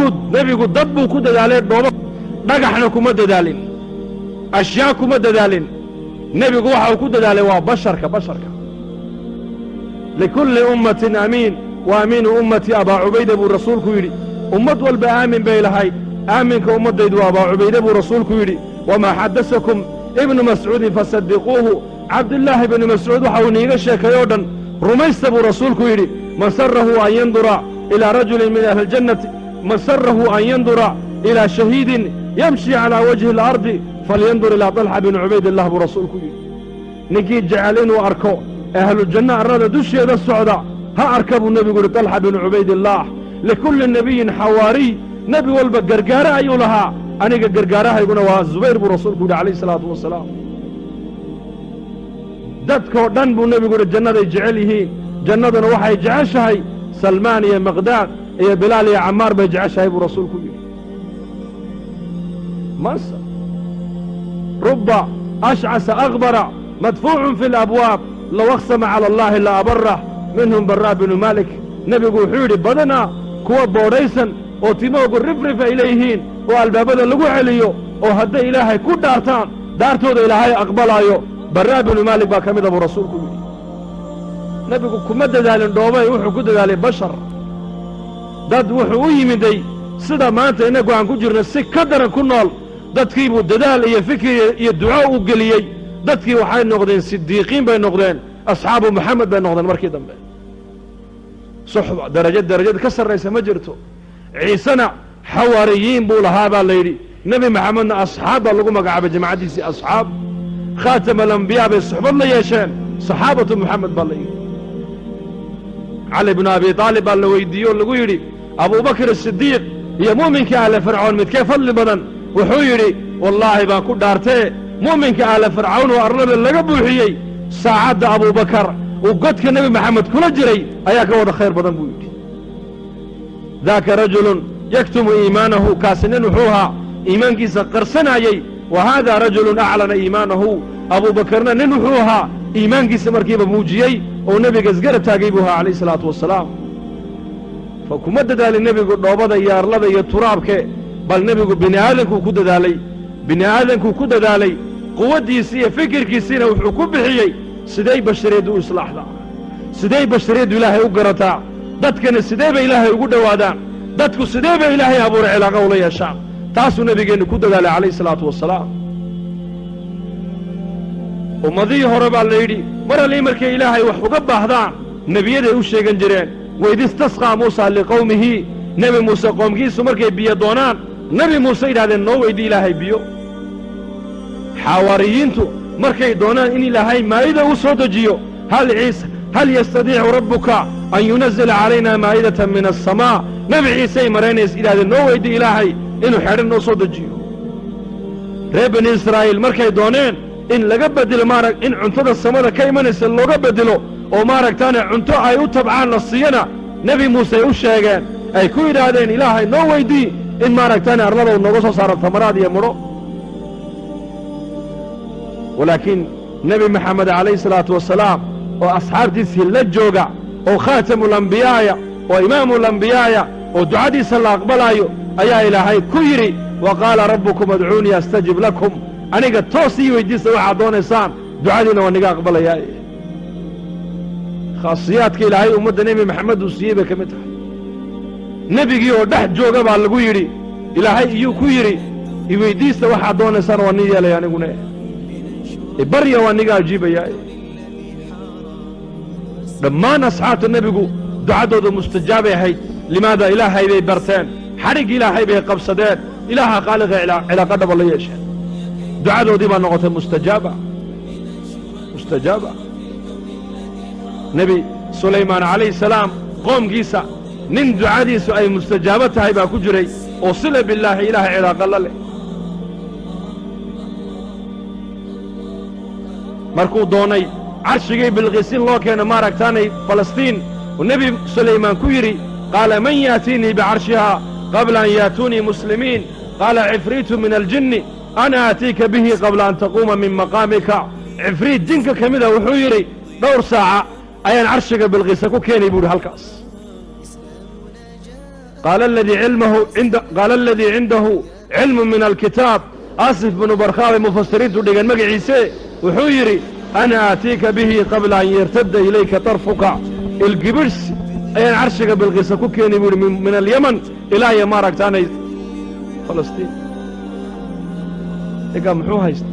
Wujuud nebigu dad buu ku dadaalay, dhoobo dhagaxna kuma dadaalin, ashyaa kuma dadaalin. Nebigu waxa uu ku dadaalay waa basharka, basharka. Likulli ummatin amiin wa amiinu ummatii Abaa Cubayda buu rasuulku yidhi. Ummad walba aamin bay lahayd, aaminka ummaddaydu waa Abaa Cubayde buu rasuulku yidhi. Wamaa xaddasakum ibnu Mascuudin fasaddiquuhu, Cabdillaahi ibnu Mascuud waxa uu niiga sheekay oo dhan rumaysta buu rasuulku yidhi. Man sarahu an yandura ilaa rajulin min ahli aljannati, man sarahu an yandura ilaa shahiidin yamshi calaa wajhi alardi falyandur ilaa Talxa bini Cubaydillah buu rasuulku yidhi. Ninkii jecel inuu arko ahlujanno arlada dusheeda socda ha arka buu nebigu yidhi Talxa binu Cubaydillaah. Likulli nebiyin xawaariy, nebi walba gargaare ayuu lahaa, aniga gargaarahayguna waa Zubayr buu rasuulku yidhi calayhi salaatu wasalaam. Dadkoo dhan buu nebigu yidhi jannaday jecel yihiin, jannaduna waxay jeceshahay Salmaan iyo Miqdaad iyo Bilaal iyo Cammaar bay jeceshahay buu rasuulku yidhi. Mansa rubba ashcasa akbara madfuucun fi alabwaab low aqsama cala allaahi la abarah minhum Baraa binu Maalik. Nebigu wuxuu yidhi badanaa kuwa boodhaysan oo timahoogu rifrif ay leeyihiin oo albaabada lagu celiyo oo hadday Ilaahay ku dhaartaan daartooda Ilaahay aqbalaayo, Baraa binu Maalik baa ka mida buu rasuulku yidhi. Nebigu kuma dadaalin dhoobay, wuxuu ku dadaalay bashar. Dad wuxuu u yimiday sida maanta innagu aan ku jirno si ka daran ku nool. Dadkii buu dadaal iyo fikir iyo duco u geliyey. Dadkii waxay noqdeen sidiiqiin bay noqdeen, asxaabu Moxamed bay noqdeen markii dambe. Suxba darajo darajad ka sarraysa ma jirto. Ciisena xawaariyiin buu lahaa baa la yidhi, Nebi Maxamedna asxaab baa lagu magacaabay, jamacaddiisii asxaab. Khaatam alambiyaa bay suxbad la yeesheen, saxaabatu Moxamed baa la yidhi. Cali bnu Abi Aalib baa la weydiiye oo lagu yidhi Abubakr Asidiiq iyo mu'minka ahla Fircawn midkee fadli badan? Wuxuu yidhi wallaahi baan ku dhaartee mu'minka ahla Fircawn oo arlada laga buuxiyey saacadda Abubakar uu godka Nebi Maxamed kula jiray ayaa ka wada khayr badan buu yidhi. Daaka rajulun yaktumu iimaanahu, kaasi nin wuxuu ahaa iimaankiisa qarsanaayey. Wa haadaa rajulun aclana iimaanahu, Abuubakarna nin wuxuu ahaa iimaankiisa markiiba muujiyey oo nebiga isgarab taagay buu ahaa calayhi salaatu wasalaam. Fa kuma dadaalin nebigu dhoobada iyo arlada iyo turaabke, bal nebigu bini aadankuu ku dadaalay, bini aadankuu ku dadaalay. Quwaddiisii iyo fikirkiisiina wuxuu ku bixiyey siday bashariyaddu u islaaxdaa, siday bashariyaddu Ilaahay u garataa, dadkana sidee bay Ilaahay ugu dhowaadaan, dadku sidee bay Ilaahay abuuray cilaaqa ula yeeshaan. Taasuu nebigeennu ku dadaalay calayhi salaatu wasalaam. Ummadihii hore baa la yidhi mar allii markay Ilaahay wax uga baahdaan nebiyaday u sheegan jireen. Waid istasqaa Muusaa liqowmihi, Nebi Muuse qoomkiisu markay biyo doonaan Nebi Muuse yidhahdeen noo weydii Ilaahay biyo. Xawaariyiintu markay doonaan in Ilaahay maa'ida u soo dejiyo, hal ciise hal yastadiicu rabbuka an yunazila calaynaa maa'idatan min aلsamaa, Nebi Ciisey maraynays yidhahdeen noo weydii Ilaahay inuu xedhan noo soo dejiyo. Reer Bani Israa'iil markay dooneen in laga bedelo maarag in cuntada samada ka imanaysa looga bedelo oo maaragtaane cunto ay u tabcaan la siiyana, Nebi Muuse ay u sheegeen, ay ku yidhaahdeen Ilaahay noo weydii in maaragtaane arlada uu nooga soo saaro tamaraad iyo mudho. Walaakiin Nebi Maxamed calayhi salaatu wasalaam oo asxaabtiisii la jooga oo khaatamulambiyaa'a oo imaamulambiyaaya oo ducadiisa la aqbalaayo ayaa Ilaahay ku yidhi wa qaala rabbukum adcuunii astajib lakum, aniga toos ii weyddiista waxaad doonaysaan, ducadiina waa niga aqbalayaa. Khaasiyaadka Ilaahay ummadda Nebi Maxamed uu siiyey bay ka mid tahay. Nebigii oo dhex jooga baa lagu yidhi, Ilaahay iyuu ku yidhi iweyddiista waxaad doonaysaan waa nii yeelaya, anigune ibarya waa niga ajiibayaa. Dhammaan asxaabta nebigu ducadooda mustajaabay ahayd. Limaada? Ilaahay bay barteen, xadhig Ilaahay bay qabsadeen, Ilaaha qaaliqa cilaaqa dhaba la yeesheen, ducadoodii baa noqotay mustajaaba, mustajaaba. Nebi Sulaymaan calayhi salaam qoomkiisa nin ducadiisu ay mustajaabo tahay baa ku jiray oo sila billaahi Ilaahay cilaaqa la leh. Markuu doonay carshigii Bilqiis in loo keeno maaragtaanay Falastiin, uu Nebi Sulaymaan ku yidhi qaala man yaatiinii bicarshihaa qabla an yaatuunii muslimiin, qaala cifriitu min aljinni ana aatiika bihi qabla an taquuma min maqaamika. Cifriit jinka ka mida wuxuu yidhi dhowr saaca ayaan carshiga Bilqiisa ku keenay buu yidhi halkaas. Qaala aladii cindahu cilmu min alkitaab, Asif binu Barkhaabay mufasiriintu dhigan magaciise, wuxuu yidhi: ana aatiika bihi qabla an yartadda ilayka tarfuka. Ilgibidhs ayaan carshiga Bilqiisa ku keenay, buu yidhi, min alyaman ilaa iyo maaragtaanay Falastiin. Ninkaa muxuu haysta?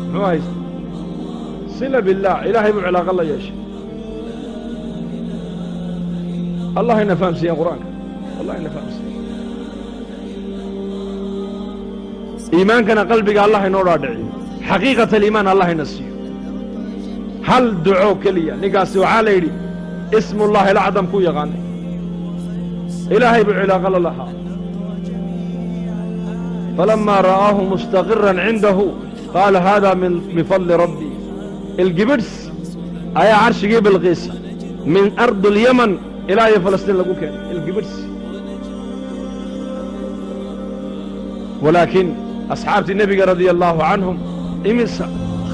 Muxuu haysta? Sila billaah, Ilaahay buu cilaaqa la yeeshay. Allah ina fahamsiiya Qur'aanka, Allah ina fahamsiiya iimaankana, qalbiga Allah inoo dhaadhiciyo, xaqiiqat aliimaan Allah ina siiyo. Hal duco keliya ninkaasi waxaa la yidhi ismullaahi alacdam ku yaqaanay, Ilaahay buu cilaaqa la lahaa. Falamaa ra'aahu mustaqiran cindahu qaala haada min fadli rabbii. Ilgibidhs ayaa carshigii Bilqiisa min ardi alyaman ilaa iyo Falastiin lagu keenay, ilgibidhs. Walaakiin asxaabtii nebiga radia allaahu canhum, imisa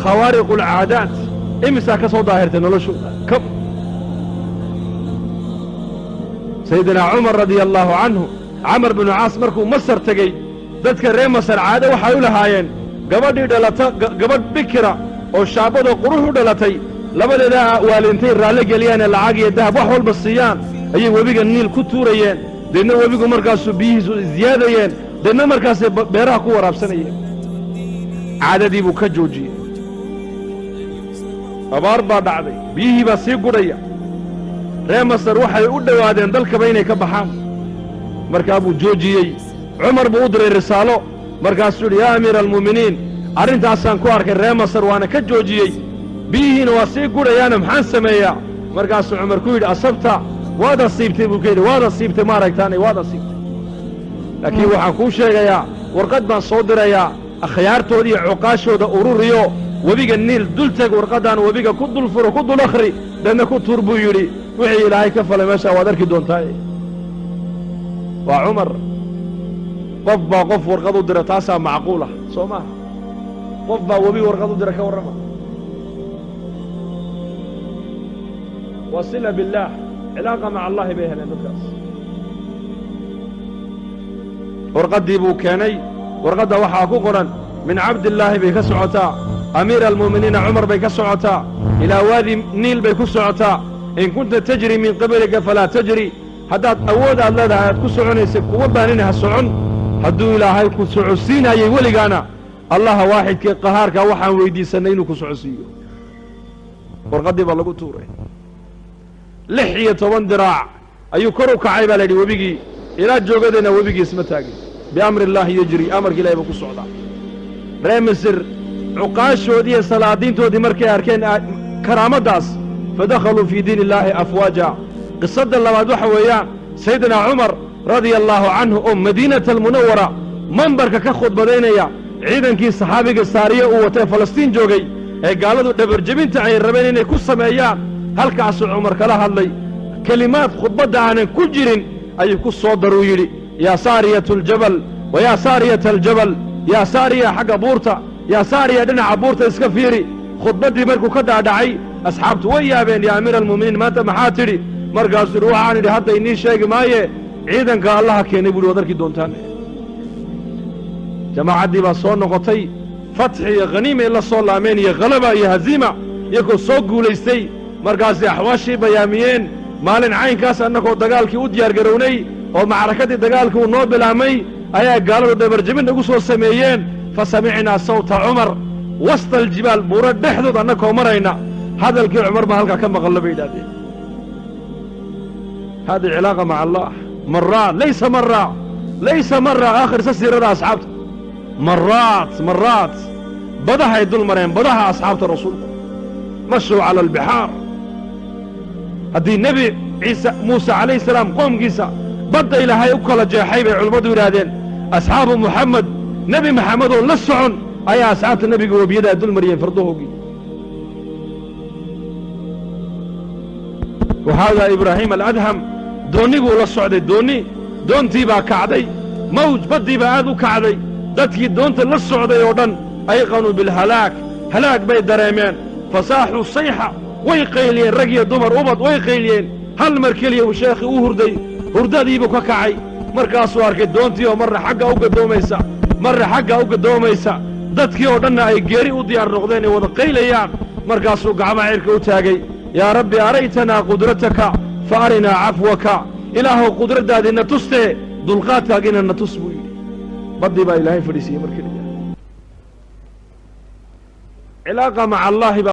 khawaariqu alcaadaat, imisaa ka soo daahirtay noloshooda? Kam? Sayidinaa Cumar radia allaahu canhu, Camar binu Caas markuu Masar tegey, dadka reer Masar caado waxay u lahaayeen gabadhii dhalata, gabadh bikira oo shaabada qurux u dhalatay, labadeeda waalintay raalli geliyaanee lacag iyo dahab wax walba siiyaan, ayay webiga Niil ku tuurayeen. Deedna webigu markaasuu biyihiisu isziyaadayeen, deedna markaasay beeraha ku waraabsanayeen. Caadadii buu ka joojiyey. Abaar baa dhacday, biyihii baa sii gudhaya. Reer Masar waxay u dhowaadeen dalkaba inay ka baxaan. Markaa buu joojiyey. Cumar buu u diray risaalo, markaasuu yidhi: yaa amiira almu'miniin, arrintaasaan ku arkay reer Masar, waana ka joojiyey, biyihiina waa sii gudhayaana, maxaan sameeyaa? Markaasuu Cumar ku yidhi: asabta, waad asiibtay, buu ka yidhi, waad asiibtay, maaragtaanay waad asiibtay, laakiin waxaan kuu sheegayaa warqad baan soo dirayaa, akhyaartooda iyo cuqaashooda ururiyo, webiga Niil dul teg, warqaddaan webiga ku dul furo, ku dul akhri, deedna ku tuur, buu yidhi. Wixii Ilaahay ka falay meeshaa waad arki doontaaye. Waa Cumar. Qof baa qof warqad u dira, taasaa macquul ah, soo maaha? Qof baa webi warqad u dira, ka warrama. Waa sila billaah, cilaaqa maca allahi bay heleen dadkaas. Warqaddii buu keenay. Warqadda waxaa ku qoran: min Cabdillaahi bay ka socotaa, amiira almu'miniina Cumar bay ka socotaa, ilaa waadi Niil bay ku socotaa. In kunta tajri min qablika falaa tajri. Haddaad awood aad leedahay aad ku soconaysa, kuma baanina, ha socon. Hadduu Ilaahay ku socodsiinayay weligaana, Allaha waaxidkii qahaarka waxaan weyddiisannay inuu ku socodsiiyo. Warqaddii baa lagu tuuray. 16 diraac ayuu kor u kacay, baa la yidhi, webigii. Ilaa joogadayna webigii isma taagin. Biamri illaahi yejri, amarka Ilahay buu ku socdaa. Reer Misir cuqaashoodii iyo salaadiintoodii markay arkeen karaamaddaas, fadakhaluu fii diin illaahi afwaaja. Qisadda labaad waxa weeyaan Sayidinaa Cumar radia allaahu canhu oo Madiinata Almunawara mambarka ka khudbadaynaya, ciidankii saxaabiga Saariye uu watee Falastiin joogay ee gaaladu dhabarjebinta ay rabeen inay ku sameeyaan, halkaasuu Cumar kala hadlay. Kelimaad khudbadda aanan ku jirin ayuu ku soo daruu yidhi: yaa saariyatu aljabal, wa yaa saariyata aljabal, yaa saariya xagga buurta, yaa saariya dhinaca buurta iska fiiri. Khudbaddii markuu ka dhaadhacay, asxaabtu way yaabeen: yaa amiira almu'miniin, maanta maxaa tidhi? Markaasuu yidhi: waxaan idhi hadda inii sheegi maaye, ciidanka Allaha keenay, buu yidhi, waad arki doontaan. Jamaacaddii baa soo noqotay, fatxi iyo khaniimay la soo laameen, iyo khalaba iyo haziima, iyagoo soo guulaystay. Markaasay axwaashii bayaamiyeen: maalin caynkaas annagoo dagaalkii u diyaargarownay oo macrakadii dagaalkii uu noo bilaabmay, ayaa gaaladu dhabarjebin nagu soo sameeyeen. Fa samicnaa sawta Cumar wasta aljibaal, buuro dhexdood annakoo marayna, hadalkii Cumar baan halkaa ka maqallo, bay yidhahdeen. Hadi cilaaqa maca Allah maraat, laysa mara, laysa mara. Akhrisa siirada asxaabta, maraat maraat badahay dul mareen, badaha asxaabta rasuulku mashuu cala albixaar. Haddii Nebi Ciise Muuse calayhi salaam qoomkiisa badda Ilaahay u kala jeexay, bay culimmadu yidhaahdeen, asxaabu Muxamed, Nebi Maxamed oo la socon, ayaa asxaabta nebiga webiyadaa dul mariyeen fardahoogii. Wa Ibraahim Aladham doonni buu la socday, doonni, doontii baa kacday, mawj baddii baa aad u kacday. Dadkii doonta la socday oo dhan ayqanuu bilhalaag, halaag bay dareemeen. Fasaaxuu sayxa, way qayliyeen, rag iyo dumar ubad way qayliyeen. Hal mar keliya uu sheekhii u hurday, Hurdadiibuu ka kacay. Markaasuu arkay doontii oo marna xagga u gaddoomaysa, marna xagga u gaddoomaysa, dadkii oo dhanna ay geeri u diyaar noqdeen, ay wada qaylayaan. Markaasuu gacmaha cirka u taagay: "Yaa Rabbi, araytanaa qudrataka fa arinaa cafwaka." Ilaahow, qudraddaadiina tustee, dulqaadkaagiina na tus, buu yidhi. Baddii baa Ilaahay fadhiisiiyey. Markii la cilaaqa maca Allaahi baa.